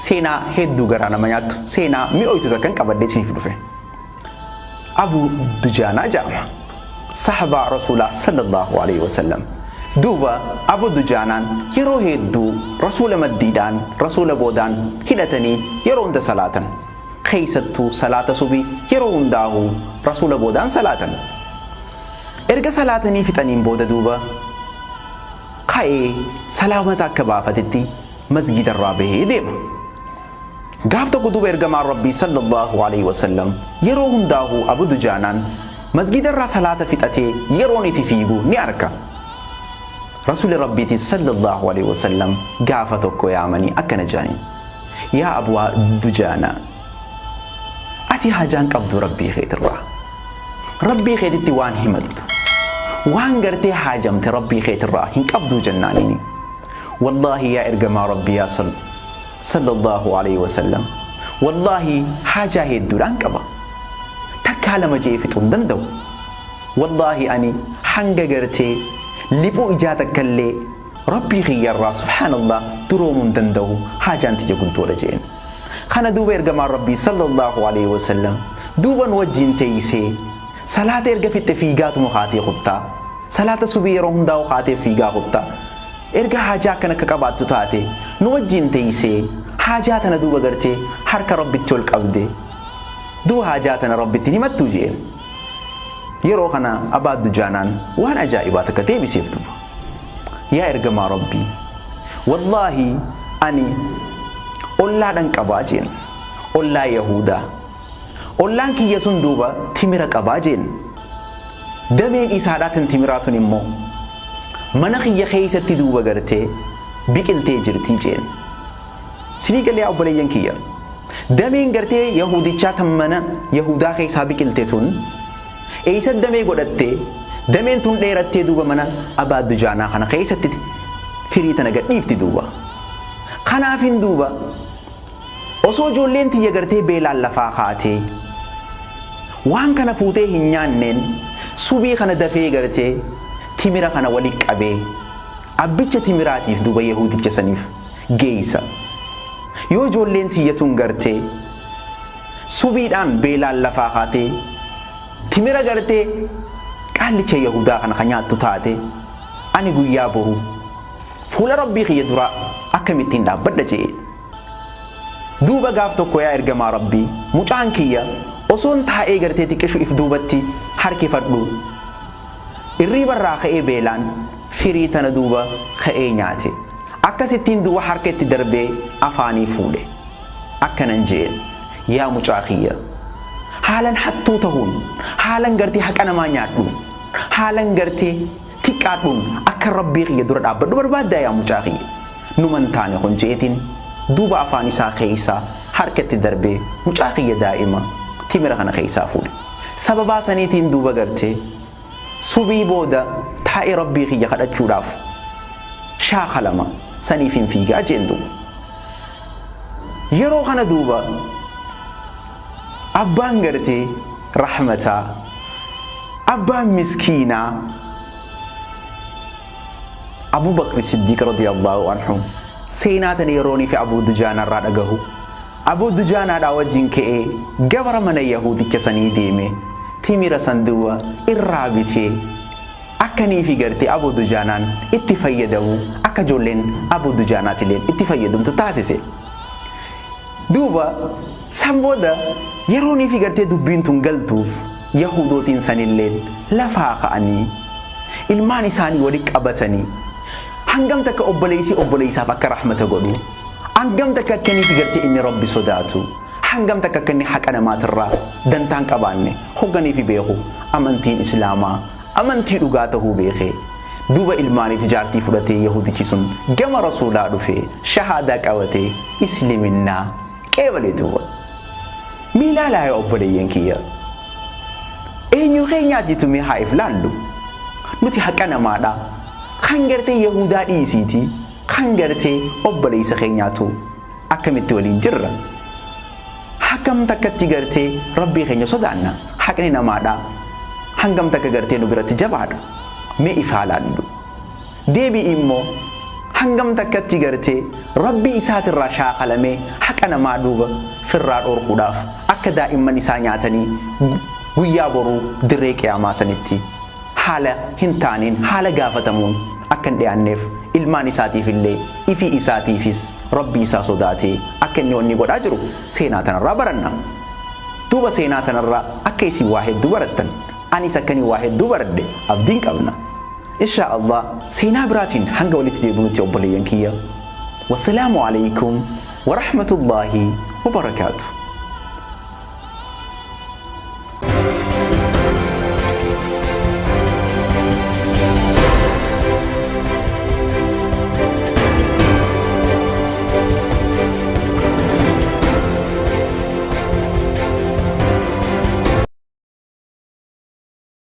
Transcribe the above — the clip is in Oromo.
Seenaa hedduu garaa nama nyaattu, seenaa mi'ooytu takkan qabadhee isiniif dhufe. Abuu Dujaanaa jedhama. Sahabaa Rasuulaa sallallahu alaihi wasallam. Duuba Abu Dujaanaan yeroo hedduu Rasuula maddiidhaan, Rasuula boodaan hidhatanii yeroo hunda salaatan. Keessattuu salaata subii yeroo hundaahuu Rasuula boodaan salaatan. Erga salaatanii fixaniin booda duuba ka'ee salaamata akka baafatetti masgiidarraa bahee deema. Gaaf tokko duuba ergamaan Rabbii sallallahu alaihi wasallam yeroo hundaahuu Abu Dujaanaan masgiidarraa salaata fixatee yeroon ifi fiigu ni arka. Rasuuli Rabbiitis sallallahu alaihi wasallam gaafa tokko yaamanii akkana jedhaniin. Yaa Abu Dujaanaa, ati haajaan qabdu Rabbii keetirraa. Rabbii keetitti waan himattu, waan gartee haajamte Rabbii keetirraa hin qabduu jennaanini. Wallaahi yaa ergamaa Rabbii yaa sallallahu alaihi wasallam, wallaahi haajaa hedduudhaan qaba. Takkaa lama je'ee fixuu hin danda'u. Wallaahi ani hanga gartee liphuu ijaa takkallee Rabbii kiyyarraa subhaanallah duroomuu hin danda'u, haajaan tiyya guddoodha je'een. Kana duuba ergamaan Rabbii sallallahu alaihi wasallam duuba nu wajjiin teeysee salaata erga fixxe fiigaatuma kaatee kuttaa. Salaata subii yeroo hundaa'u kaatee fiigaa kuttaa. Erga haajaa akkana akka qabaattu taate nu wajjiin teeysee haajaa tana duuba gartee harka Rabbitti ol qabde, duuba haajaa tana Rabbitti himattuu je'een. Yeroo kana Abaa Dujaanaan waan ajaa'ibaa takka deebiseef duuba. Yaa ergamaa Rabbii, wallaahi ani ollaadhan qabaa jeen. Ollaa Yahudaa. Ollaan kiyya sun duuba timira qabaa jeen. Dameen isaadhaa tan timiraa tun immoo mana kiyya keessatti duuba gartee biqiltee jirtii jeen. Sinii galee yaa obboleeyyan kiyya. Dameen gartee Yahudichaa tan mana Yahudaa keessaa biqilte tun eessa damee godhattee, dameen tun dheerattee duuba mana Abaa Dujaanaa kana keessatti firii tana gadhiifti duuba. Kanaafin duuba osoo ijoolleen tiyya gartee beelaan lafaa kaatee waan kana fuutee hin nyaanneen subii kana dafee gartee timira kana wali qabee abbicha timiraatiif duuba Yahudicha saniif geeysa. Yoo ijoolleen tiyya tun gartee subiidhaan beelaan lafaa kaatee timira gartee qaallicha Yahudaa kana ka nyaattu taate, ani guyyaa boru fuula Rabbii kiyya duraa akkamittiin dhaabbadha je'e. Duuba gaaf tokko yaa ergamaa Rabbii, mucaan kiyya osoon taa'ee gartee xiqqishu if duubatti harkifadhu irriibarraa ka'ee beelaan firii tana duuba ka'ee nyaate. Akkasittiin duuba harka itti darbee afaanii fuudhe. Akkanan je'een, yaa mucaa kiyya, haalan hattuu tahuun, haalan gartee haqa namaa nyaadhuun, haalan gartee xiqqaadhuun akka Rabbii kiyya dura dhaabbadhu barbaaddaa yaa mucaa kiyya? Numan taane kun je'eetiin duuba afaan isaa keeysaa harka itti darbee mucaa kiyya daa'ima timira kana keeysaa fuudhe. Sababaa saniitiin duuba gartee subii booda taa'ee Rabbii kiyya kadhachuudhaaf shaakalama, saniif hin fiigaa jeen duuba. Yeroo kana duuba abbaan gartee rahmataa, abbaan miskiinaa Abu Bakri Siddiq radiyallahu anhu seenaa tana yeroonii fi Abu Dujaanaa irraa dhagahu, Abu Dujaanaadhaa wajjin ka'ee gabara mana Yahudicha sanii deeme, timira san duuba irraa bitee akkanii fi gartee Abu Dujaanaan itti fayyadamu, akka ijoolleen Abu Dujaanaatilleen itti fayyadamtu taasise. Duuba san booda yeroonii fi gartee dubbiin tun galtuuf Yahudootiin sanilleen lafaa ka'anii ilmaan isaanii wali qabatanii hangam takka obboleessii obboleessaaf akka rahmata godhu, hangam takka akkanii fi gartee inni Rabbi sodaatu, hangam takka akka inni haqa namaatirraa dantaan qabaanne hogganii fi beeku, amantiin Islaamaa amantii dhugaa tahuu beekee, duuba ilmaaniif jaartii fudhatee Yahudichi sun gama Rasuulaa dhufee shahaadaa qabatee Isliminnaa qeebalee duuba. Mee ilaalaa yaa obboleeyyan kiyya. Eenyu keenyaatiitu mee haa if laallu. Nuti haqa namaadha. Kan gartee Yahudaa dhiisiiti, kan gartee obboleessa keenyaatu akkamitti waliin jirra? Hangam takkatti gartee Rabbii keenya sodaanna? Haqni namaadha. Hangam takka gartee nu biratti jabaadha? Mee if haa laallu. Deebii immoo hangam takkatti gartee Rabbii isaatirraa shaakalamee haqa namaa duuba firraa dhoorkuudhaaf akka daa'imman isaa nyaatanii guyyaa boruu dirree qiyaamaa sanitti haala hin taaneen haala gaafatamuun akka hin dhiyaanneef ilmaan isaatiifillee ifii isaatiifis Rabbii isaa sodaatee akka inni wanni godhaa jiru seenaa tanarraa baranna. Duuba seenaa tanarraa akka isin waa hedduu barattan anis akkani waa hedduu baradhe abdiin qabna. Inshaa Allah seenaa biraatiin hanga walitti deebinutti obboleeyyan kiyya. Wassalaamu alaikum warahmatullaahi wabarakaatu.